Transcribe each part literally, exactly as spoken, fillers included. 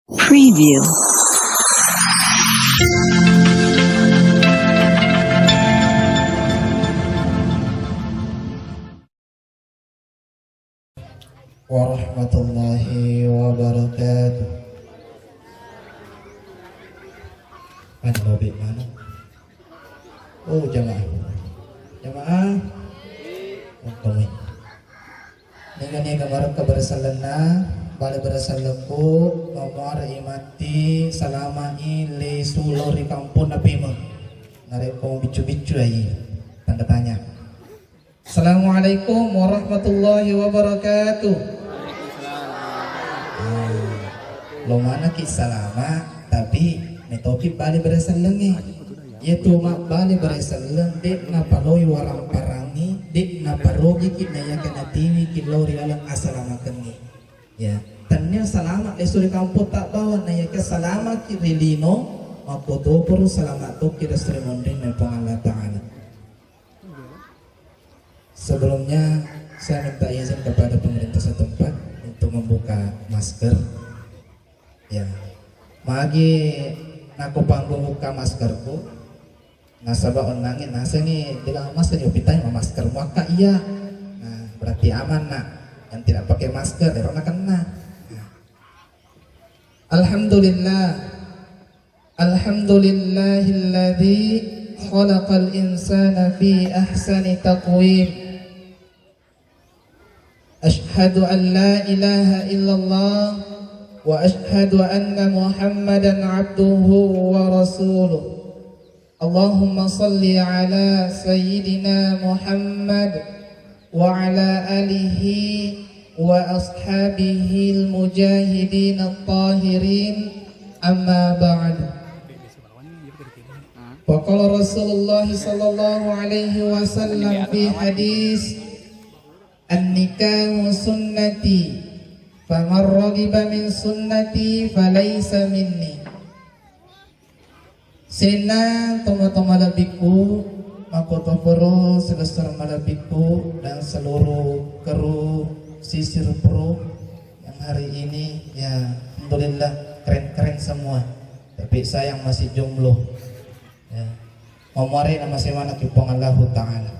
Preview. Warahmatullahi wabarakatuh. Mana lobek mana? Oh, jamaah. Jamaah. Untung. Niga-niga marekka barasellenna, bale baraselleku, mamuare i matti, salama i, lesu lao ri kamponna Pimeng. Narekko mabiccu-biccu ai, tanda tanya. Assalamualaikum warahmatullahi wabarakatuh. Ah, lo manaki salama, tapi metoki bale barasellengnge. Iyatu mabbale baraseleng, de' napaloi waramparangngi, de' naparogiki, naiyakia natiwiki lao ri laleng asalamakengngi. Ya, tennia salama lesu ri kampong tak bawang, naiyakia salamaki ri lino, makkotoparo salama tokki ri esso ri monrinna Puang Allah Ta'ala. Sebelumnya, saya minta izin kepada pemerintah setempat untuk membuka masker. Ya, magi nako panggung buka maskerku, nasaba onnangnge nasengngi bilang, "Mas, tadi pitanya ma masker muakka?" Iya. Nah, berarti aman, nak. Yang tidak pakai masker, ero nakenna. Nah. Alhamdulillah. Alhamdulillahilladzi khalaqal insana fi ahsani taqwim. Asyhadu an la ilaha illallah wa asyhadu anna Muhammadan abduhu wa rasuluh. Allahumma salli ala sayyidina Muhammad wa ala alihi wa ashabihil mujahidin at-tahirin, amma ba'du. Wa qala Rasulullah sallallahu alaihi wasallam fi hadis, "An-nikahu sunnati, faman raghiba min sunnati falaysa minni." Senna tomatoa malebbiku, makkotoparo silessureng malebbiku dan seluruh kru Sisir Pro yang hari ini, ya, alhamdulillah, keren-keren semua. Tapi sayang masih jomblo. Ya. Mamuare na masih mana ki Puang Allahu Ta'ala.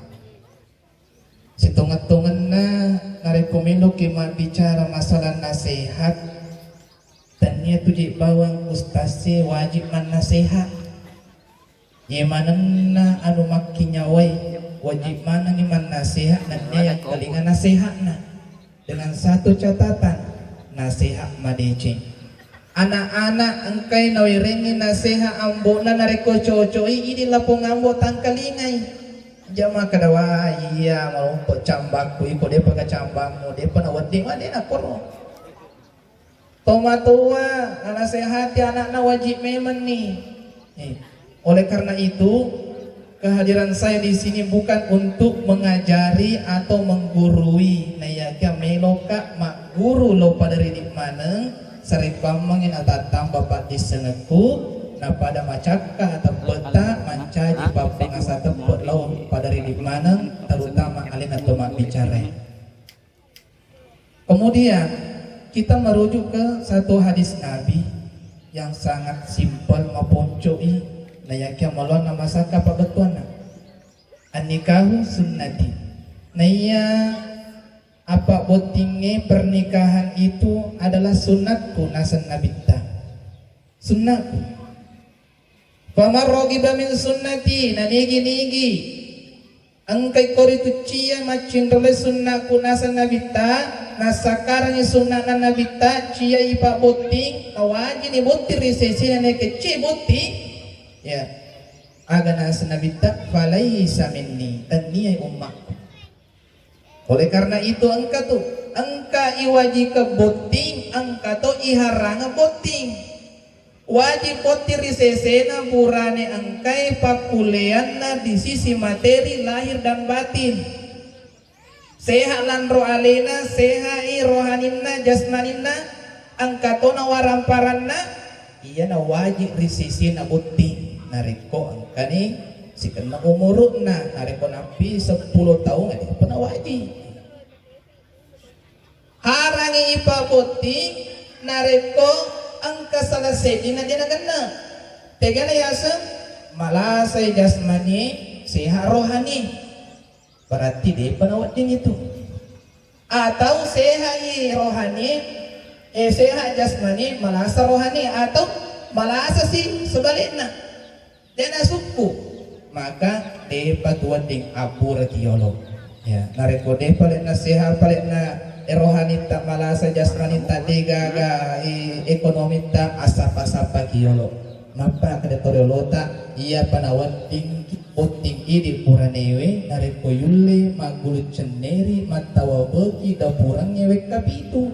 Sitongeng-tongenna, narekko meloki mabbicara masalah nasehat, tennia tuji bawang ustazze wajib mannasehat. Ye manenna anu makkinyawai, wajib manenni mannasehat nennia yang telinga nasehatna. Dengan satu catatan, nasehat madeceng. Anak-anak engkai nawerengngi nasehat ambo'na, narekko cocoi, idi lapong ambo tangkalingai. Jama kada, "Wah, iya, malompo cambakku iko, depa ka cambakmu, depa nawedding." Wah, de nakkoro. Tomatoa nanasehati anakna wajib memenni. Eh, oleh karena itu, kehadiran saya di sini bukan untuk mengajari atau menggurui, naiyakia meloka magguru lao pada ridi maneng, sarekkuammengngi natattamba paddissengekku, napada macakka teppetta mancaji pappangasa teppe lao pada ridi maneng, terutama alena to mabbicara. Kemudian, kita merujuk ke satu hadis Nabi yang sangat simpel, maponco'i, naiyakia maloanna masakka pabbettuanna. "An-nikahu sunnati." Naiya apa bottingnge, pernikahan itu adalah sunnatku, naseng Nabitta. Sunnatku. "Faman raghiba min sunnati," nanigi-nigi engkai koritu cia maccinrolai sunnakku naseng Nabitta, nassakarangi sunnana Nabitta, cia ipabotting, nawajini botting ri sesena, naekeccei botting, ya, aga naseng Nabitta, "Falaisa minni," tenniai ummakku. Oleh karena itu, engka tu, engka iwajikeng botting, engka to iharangeng botting. Wajib botting ri sesena burane engkai pakkuleanna di sisi materi lahir dan batin. Sehat lanro alena, sehat i rohaninna, jasmaninna, engka tona waramparanna, iyana wajib ri sesena botting. Narekko engkani sikenna umuru'na, narekko nampi seppulo taung, de pernah wajib. Harangi ipabotting narekko Engka salah seddinna de' nagenna. Tegana yaseng malasai jasmani, sehat rohani. Berarti de'pa nawedding itu. Atau sehat i rohani, eh, sehat jasmani, malasa rohani, atau malasa si sebaliknya. De' nasukku, maka de'pa tu wedding abbura ki yolo. Ya, narekko de'pa le'na sehat, pa le'na, eh, rohanitta malasa, jasmanitta de'gaga, eh, ekonomitta assappa-sappa ki yolo. Nappa kada to riolota, iyapa nawedding botting idi buranewe, narekko yulle maggulu cenneri, mattawa beki dapurangnge wekka pitu.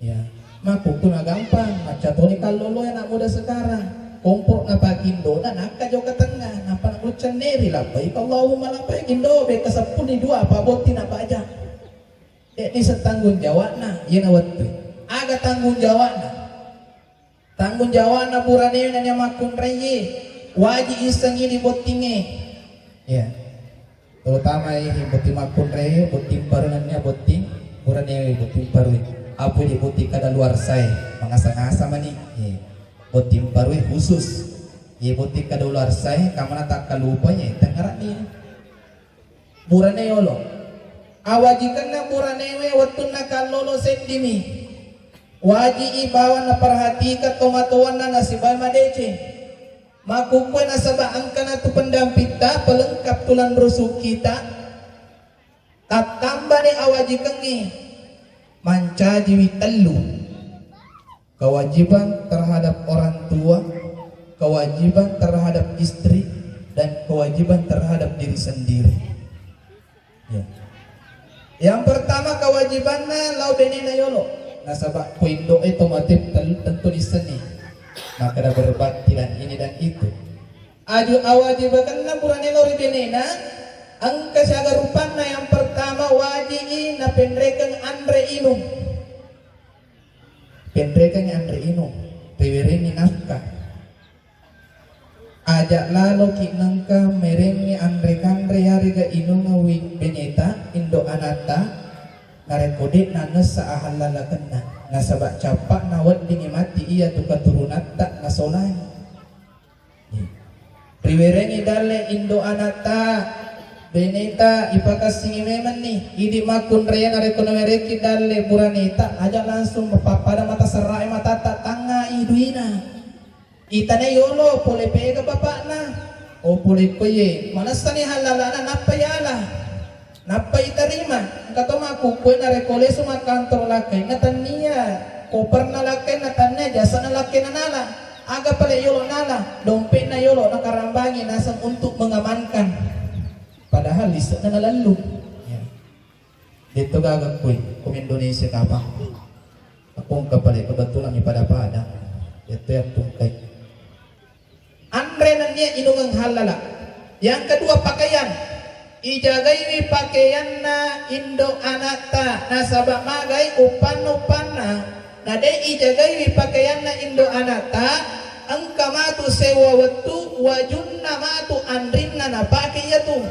Ya, makkukku na gampang, macca toni kalloloe anak muda sekarang. Kompor na pakindona, nakka jokka tengah, nappa na muccenneri, labbaik Allahumma labbaik, indo beka seppuni dua, apa botti na baja. De'ni setanggung jawabna, iyana wettu. Aga tanggung jawabna? Tanggung jawabna buranewe nanya makkunraie, waji issengi di bottingnge. Ya. Terutama, eh, botting makkunrai, botting parunannya, botting buranewe, botting parui. Apa di botting kadaluarsae, mangasa-ngasa mani. Eh, botting parui khusus. Ye botting kadaluarsae, kamana takkalupa ye, tangarani. Burane yolo. Awajikenna buranewe wettunna kallolo seddimi. Waji i bawang naperhatikang tomatoanna nasibawa madeceng. Makkukkue nasaba engkana tu pendampingta, pelengkap tulang rusukita, tattambani awajikengnge, mancajiwi tellu, kewajiban terhadap orang tua, kewajiban terhadap istri, dan kewajiban terhadap diri sendiri. Ya. Yang pertama, kewajibanna lao benena yolo. Nasaba ko indo'e to mate tel-, tentu disenni. Makkeda berbakti dan ini dan itu. Aju awajibakenna burane lao ri benena, engka siaga rupanna. Yang pertama, waji i napenrekeng anre inung. Penrekengngi anre inung, riwerengngi nafkah. Aja laloki nengka merengngi anre kanre yarega inungewi beneta, indo anatta, narekko de nannessa ahallalakenna, nasaba cappa'na weddingngi matti iyatu katurunatta nasolangi. Riwerengngi dalle indo anatta, beneta ipakassingi memenni, idi makkunraie narekko nawerekki dalle buraneta, aja langsung mapappada mata serrae matatta, tangngai duina. Itanai yolo pole pega bapakna. Oh, pole koye, manessani hallalana nappa yala. Nappa itarima, engka to makkukkuwe narekko lesu makkantoro lakkainna tannia koperna lakkainna, tannia jasana lakkainna nala. Aga pale yolo nala, dompetna yolo nakarambangi naseng untuk mengamankan. Padahal lise'na nalallu. Ya. Detto gaga kue, kom Indonesia kapang. Aku engka pale kebetulan mi pada-pada. Detto yang tungkai. Anre nennia inungeng hallala. Yang kedua, pakaian. Ijagaiwi pakaianna indo anatta, nasaba magai uppanna-uppanna, na de ijagaiwi pakaianna indo anatta, engka matu sewa wettu, wajunna matu anrinna napake iyatu.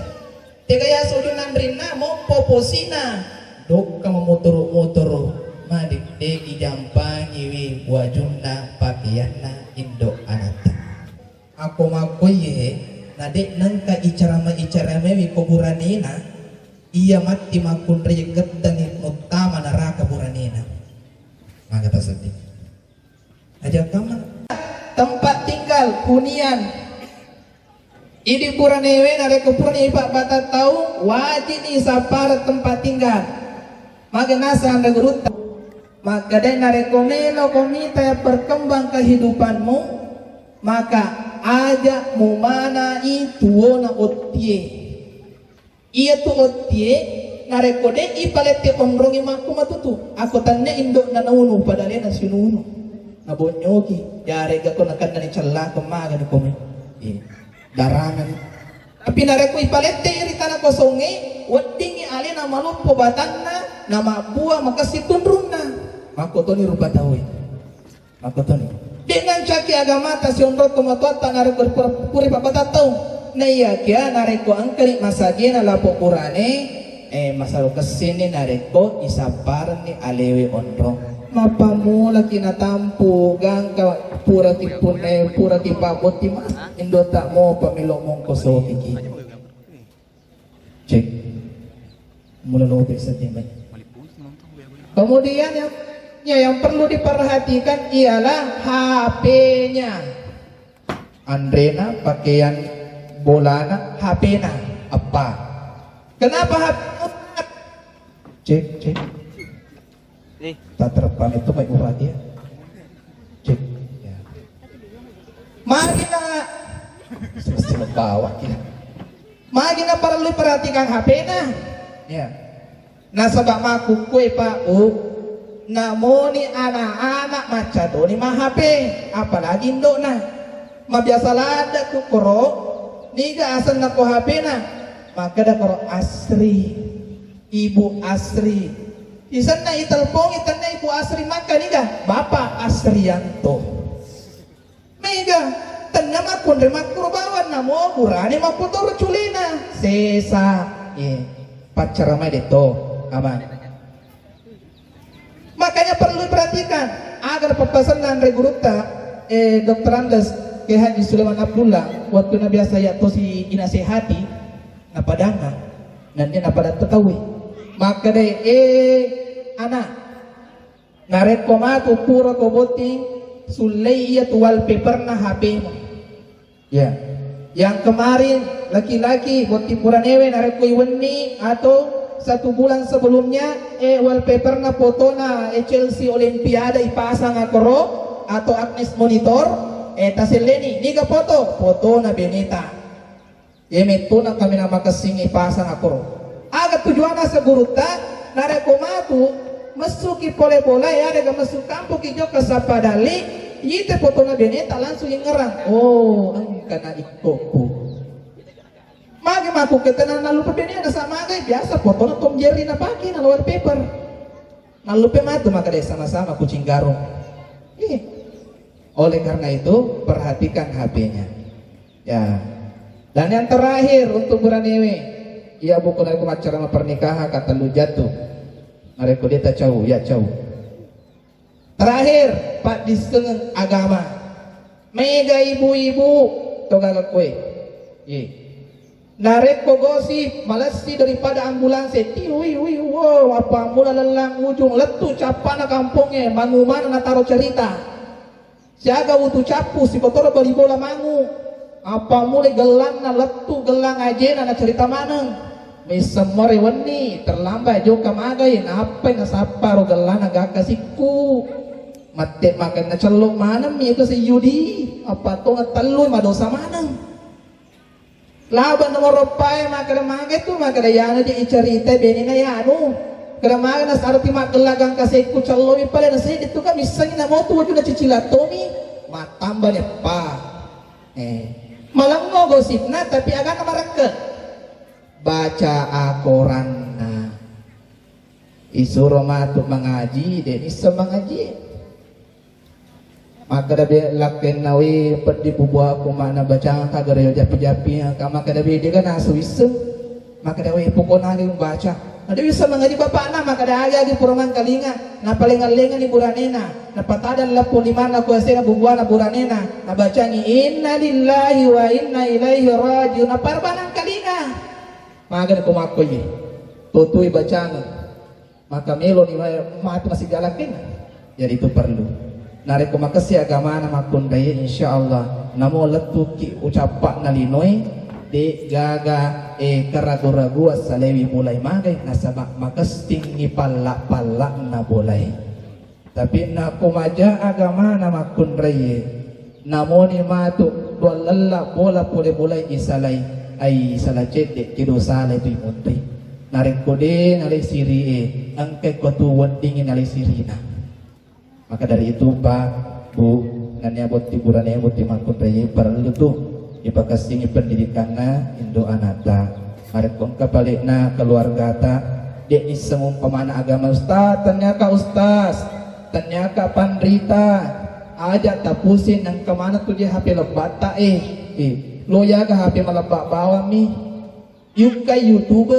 Tega yaseng wajunna anrinna, mompo posina, dokka mamotoro-motoro, malik de ijampangiwi wajunna pakaianna indo anatta. Akko makkoiye, na de nengka icarama-icaramaiwi ko buranena, iya matti makkunrai gettangi muttama naraka buranena. Maka tasedding. Aja kamma. Tempat tinggal, hunian. Idi buranewe narekko purani ipabbata tau, wajini sappareng tempat tinggal. Maga naseng anre gurutta. Makkedai narekko meloko mita yang berkembang kehidupanmu, maka aja mumanai tuona ottie. Iyatu ottie, narekko de ipalette onrongi makku matutu. Akko tannia indo'na naunu, pada alena sinunu. Nabonyoki, yarega ko nakennani cellaka magani kome. Iya. Darangani. Tapi narekko ipalette ri tana kosongnge, weddingngi alena maloppo batanna, namabbua makessing tunrunna. Makkotoni rupa tauwe. Makkotoni. De nancaki agamata sionrong tomatoatta narekko pura-, pura pabbata tau. Naiyakia narekko engkani masagena lapo burane, eh, masalo kessinni narekko isapparenni alewe onrong. Mappammulaki natampu gangka puraki pun-, eh, puraki pabbotti mas, indo tak mau pamelo mongko sokiki. Cek. Mula lope saja, Mbak. Kemudian yang, ya, yang perlu diperhatikan ialah H P-nya. Anrena, pakaian bolana, H P-na. Apa? Kenapa H P? Cek, cek. Tak terpaham itu, Pak Bupati, ya. Cek. Ya. Mari na. Selesai bawa kita. Magi na perlu perhatikan H P-na. Ya. Nasaba makkukkoe, Pak, Bu, namoni anak-anak macca toni ma H P, apalagi indokna. Mabiasa ladde ku koro, niga asenna ko H P-na? Makkeda koro Asri, Ibu Asri. Isenna itelpongi tenna Ibu Asri, makka niga? Bapak Asrianto. Mega, tenna makkunrai makkuro bawang, namo burane mappotoro culena. Sesa, eh, paccaramai detto, aman. Makanya perlu diperhatikan, agar pappasenna anre gurutta, eh, Doktor Andes, Kiai Haji Sulaiman Abdullah, wattunna biasa iya tosi inasehati, napadangnga, nennia napada tetawi. Makkedai, eh, anak, narekko matu pura ko botting, sullei iya tu wallpaperna H P-mu. Ya. Yang kemarin, laki-laki, botting buranewe, narekko iwenni atau satu bulan sebelumnya, eh, wallpaperna fotona, eh, Chelsea Olimpiade ipasang akkoro, atau Agnes Monitor, eh, taselleni, niga foto? Fotona beneta. Iye mettona kaminang makessing ipasang akkoro. Aga tujuanna segurutta, narekko matu, messuki pole bola, yarega messu kampoki jokka sappa dalli, iyite fotona beneta langsung ingerang. Oh, engkana ikkoppu. Magi makkukketena nallupe benena, samagai biasa fotona Tom Jerry napake na wallpaper. Nallupe matu makkeda sama-sama kucing garong. Iya. Oleh karena itu, perhatikan H P-nya. Ya. Dan yang terakhir untuk buranewe, iya buku narekko maccarama pernikahan katellu jatu. Narekko dia tacau, ya cau. Terakhir, paddissengeng agama. Mega ibu-ibu, to gaga koe. Ye. Narekko gosip, malessi daripada ambulanse, tiu, wi, wi, wo, apa mula lellang ujung, lettu cappana kampongnge, mangu maneng nataro cerita. Siaga utu cappu, sikotoro bali bola mangu. Apa mulai gellanna lettu, gellang ajena, nacerita maneng. Misseng more wenni, terlambat jokka magai, nappai nasappa ro gellanna gakka sikku. Matte makanna cello manemmi itu si Yudi, apa tongeng tellu madosa maneng. Laba nomor eppae makkeda mage tu, makkeda iyana je icaritai benena iyanu. Keda mage nasarati maggella gangka sekku cellomi pale na seddi tu ka missengi namo tu wajuna cicila tomi. Mattamba neppa. Eh. Malemmo gosipna tapi agana marekke. Baca akoranna. Isuro matu mangaji, de nisseng mangaji. Makkeda be lakkenna, "We, peddi bubuaku, mana bacang ka gare japi-japi, ka makkeda be dega nasu isseng." Makkeda, "We, pokokna agi membaca." Nade wisseng mangaji bapakna, makkeda, "Agi-agi pura mangkalinga." Napaleng-lengani buranena, napatadang leppo limanna kuasena bubuana buranena, nabacangi, "Innalillahi wa inna ilaihi rajiun." Naparbanang kalinga. Magani ko makko iye. Totoi bacangeng. Maka meloni matu masigalakkenna. Jadi itu perlu. Narekko makessing agamana makkunraie, insya Allah namo lettuki ucappa'na linoe, de gaga, eh, keragu-raguan salewi mulai magai, nasaba makessingngi palla-palla'na bolae. Tapi nakko maja agamana makkunraie, namoni matu dua lella bola pole bolai isalai, ai sala cedde kedo salai tu imunri. Narekko de nalai sirie, engkai ko tu weddingi nalai sirina. Maka dari itu, Pak, Bu, nennia botting burane, botting makkunraie, parellu tu ipakessingi pendidikanna indo anakta. Narekko engka palekna keluargata, de nisseng umpamana agama ustaz, tenniaka ustaz, tenniaka panrita, aja tapusing nengka maneng tu je H P lebbata, eh, eh, lo jaga H P malebba bawammi. Yukkai YouTube,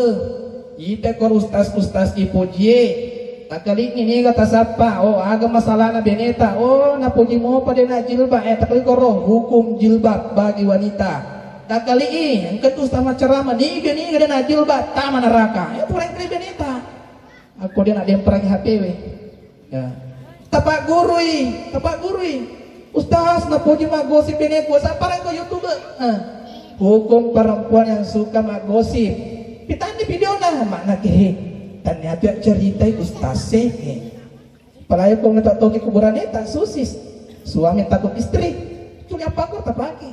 ita ko ustaz-ustaz ipojie, Takkali'ni niga tasappa, oh, aga masalahna beneta, oh, napoji mopa de' najilbab, eh, takkali koro, hukum jilbab bagi wanita. Takkali'i, engka tu ustaz maccarama, niga-niga de' najilbab, tama neraka. Ya, pura engka beneta. Aku de' nademperangi H P we. Ya. Tapaggurui, tapaggurui. Ustaz, napoji maggosip beneku, sapparang ko YouTube. Ah. Hukum perempuan yang suka maggosip. Pitanni videona, makna kehe. Ternyata yang ceritai ustaz sih. Apalagi ko minta toki kuburan tak susis. Suami takut istri. Tuli apa ko tapake?